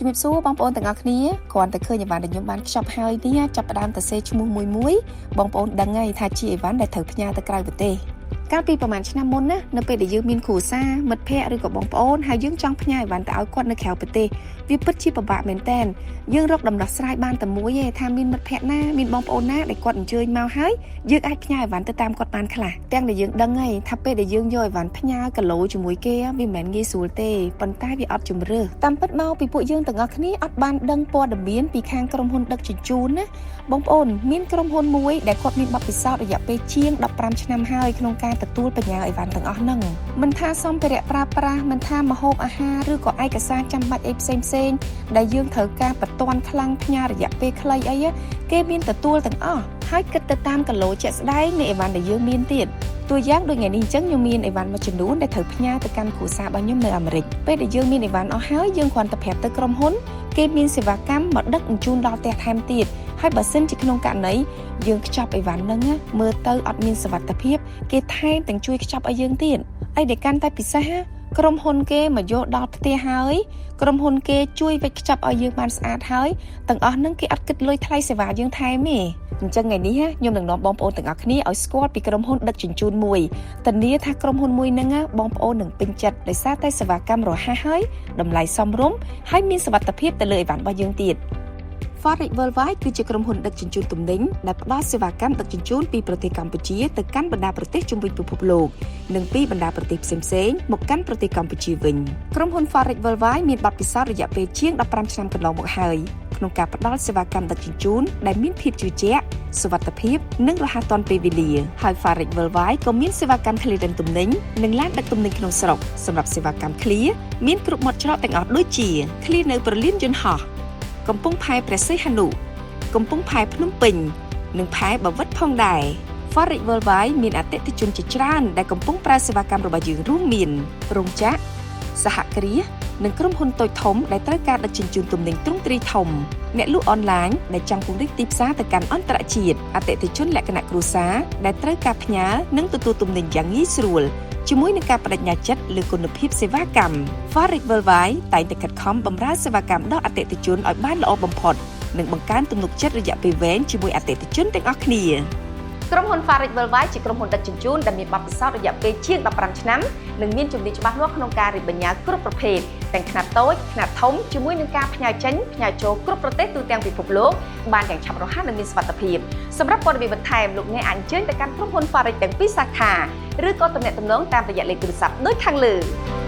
ជំរាបសួរបងប្អូនទាំងអស់គ្នាគ្រាន់តែឃើញអីវ៉ាន់ដែលខ្ញុំបានខ្ចប់ហើយនេះចាប់ផ្ដើមទៅសេឈ្មោះមួយមួយបងប្អូនដឹងហើយថាជាអីវ៉ាន់ដែលត្រូវផ្ញើទៅក្រៅប្រទេសកាលពីប្រហែលឆ្នាំមុនណានៅពេលដែលយើងមានគ្រួសារមិត្តភ័ក្តិឬក៏បងប្អូនហើយយើងចង់ផ្ញើអីវ៉ាន់ទៅឲ្យគាត់នៅក្រៅប្រទេសវាពិតជាពិបាកមែនតើយើងរកដំណោះស្រាយបានតែមួយទេថាមានមិត្តភ័ក្តិណាមានបងប្អូនណាដែលគាត់អញ្ជើញមកហើយយើងអាចផ្ញើអីវ៉ាន់ទៅតាមគាត់បានខ្លះទាំងដែលយើងដឹងហើយថាពេលដែលយើងយកអីវ៉ាន់ផ្ញើគីឡូជាមួយគេវាមិនមែនងាយស្រួលទេប៉ុន្តែវាអត់ជំរឿសតាមពិតមកពីពួកយើងទាំងអស់គ្នាអត់បានដឹងព័ត៌មានពីខាងក្រុមហ៊ុនដឹកជញ្ជូនណាបងប្អូនមានក្រុមហ៊ុនមួយដែលគាត់មានបទពិសោធន៍រយៈពេលជាង15ឆ្នាំហើយក្នុងការទទួលបញ្ញើអីវ៉ាន់ទាំងអស់ហ្នឹងមិនថាសម្ភារៈប្រើប្រាស់មិនថាម្ហូបអាហារឬក៏ឯកសារចាំបាច់អីផ្សេងផ្សេងៗដែលយើងត្រូវការបន្ទាន់ខ្លាំងផ្ញើរយៈពេលខ្លីអីគេមានទទួលទាំងអស់ហើយគិតទៅតាមគីឡូជាក់ស្ដែងនៃអីវ៉ាន់ដែលយើងមានទៀតតួយ៉ាងដូចថ្ងៃនេះអញ្ចឹងខ្ញុំមានអីវ៉ាន់មួយចំនួនដែលត្រូវផ្ញើទៅកាន់គ្រួសាររបស់ខ្ញុំនៅអាមេរិកពេលដែលយើងមានអីវ៉ាន់អស់ហើយយើងគ្រាន់តែប្រាប់ទៅក្រុមហ៊ុនគេមានសេវាកម្មមកដឹកជញ្ជូនដល់ផ្ទះថែមទៀតហើយបើសិនជាក្នុងករណីយើងខ្ចប់អីវ៉ាន់ហ្នឹងណាមើលទៅអត់មានសុវត្ថិភាពគេថែមទាំងជួយខ្ចប់ឲ្យយើងទៀតអីដែលកាន់តែពិសេសណាក្រុមហ៊ុនគេមកយកដល់ផ្ទះហើយក្រុមហ៊ុនគេជួយវេចខ្ចប់ឲ្យយើងបានស្អាតហើយទាំងអស់ហ្នឹងគេអត់គិតលុយថ្លៃសេវាយើងថែមទេអញ្ចឹងថ្ងៃនេះខ្ញុំនឹងនាំបងប្អូនទាំងអស់គ្នាឲ្យស្គាល់ពីក្រុមហ៊ុនដឹកជញ្ជូនមួយធានាថាក្រុមហ៊ុនមួយហ្នឹងបងប្អូននឹងពេញចិត្តដោយសារតែសេវាកម្មរហ័សហើយតម្លៃសមរម្យហើយមានសុវត្ថិភាពទៅលើអីវ៉ាន់របស់យើងទៀត Forex Worldwide គឺជាក្រុមហ៊ុនដឹកជញ្ជូនទំនិញដែលផ្ដល់សេវាកម្មដឹកជញ្ជូនពីប្រទេសកម្ពុជាទៅកាន់បណ្ដាប្រទេសជុំវិញពិភពលោកនិងពីបណ្ដាប្រទេសផ្សេងៗមកកាន់ប្រទេសកម្ពុជាវិញក្រុមហ៊ុន Forex Worldwide មានបទពិសោធន៍រយៈពេលជាង15ឆ្នាំកន្លងមកហើយក្នុងការផ្ដល់សេវាកម្មដឹកជញ្ជូនដែលមានភាពជឿជាក់សុវត្ថិភាពនិងរហ័សទាន់ពេលវេលាហើយ Forex Worldwide ក៏មានសេវាកម្ម clearance ទំនិញនិងឡានដឹកទំនិញក្នុងស្រុកសម្រាប់សេវាកម្ម clear មានគ្រប់មាត់ច្រកទាំងអស់ដូចជា clear នៅព្រលានយន្តហោះកំពង់ផែព្រះសីហនុកំពង់ផែភ្នំពេញនិងផែបាវិតផងដែរ Forex Worldwide មានអតិថិជនជាច្រើនដែលកំពុងប្រើសេវាកម្មរបស់យើងរួមមានរោងចក្រសហគ្រាសនិងក្រុមហ៊ុនតូចធំដែលត្រូវការដឹកជញ្ជូនទំនិញទ្រង់ទ្រាយធំអ្នកលក់អនឡាញដែលចង់ពង្រីកទីផ្សារទៅកាន់អន្តរជាតិអតិថិជនលក្ខណៈគ្រួសារដែលត្រូវការផ្ញើនិងទទួលទំនិញយ៉ាងងាយស្រួលជាមួយនឹងការបដិញ្ញាចិត្តលើគុណភាពសេវាកម្ម Forex Worldwide តែងតែខិតខំបម្រើសេវាកម្មដល់អតិថិជនឲ្យបានល្អបំផុតនិងបង្កើនទំនុកចិត្តរយៈពេលវែងជាមួយអតិថិជនទាំងអស់គ្នាក្រុមហ៊ុន Forex Worldwide ជាក្រុមហ៊ុនដឹកជញ្ជូនដែលមានបទពិសោធន៍រយៈពេលជាង15ឆ្នាំនិងមានជំនាញច្បាស់លាស់ក្នុងការរៀបបញ្ញើគ្រប់ប្រភេទទាំងខ្នាតតូចខ្នាតធំជាមួយនឹងការផ្ញើចេញផ្ញើចូលគ្រប់ប្រទេសទូទាំងពិភពលោកបានយ៉ាងឆាប់រហ័សនិងមានសុវត្ថិភាពសម្រាប់ព័ត៌មានបន្ថែមលោកអ្នកអាចអញ្ជើញទៅកាន់ក្រុមហ៊ុន Forex ទាំងពីរសាខាឬក៏ទំនាក់ទំនងតាមរយៈលេខទូរស័ព្ទដូចខាងលើ។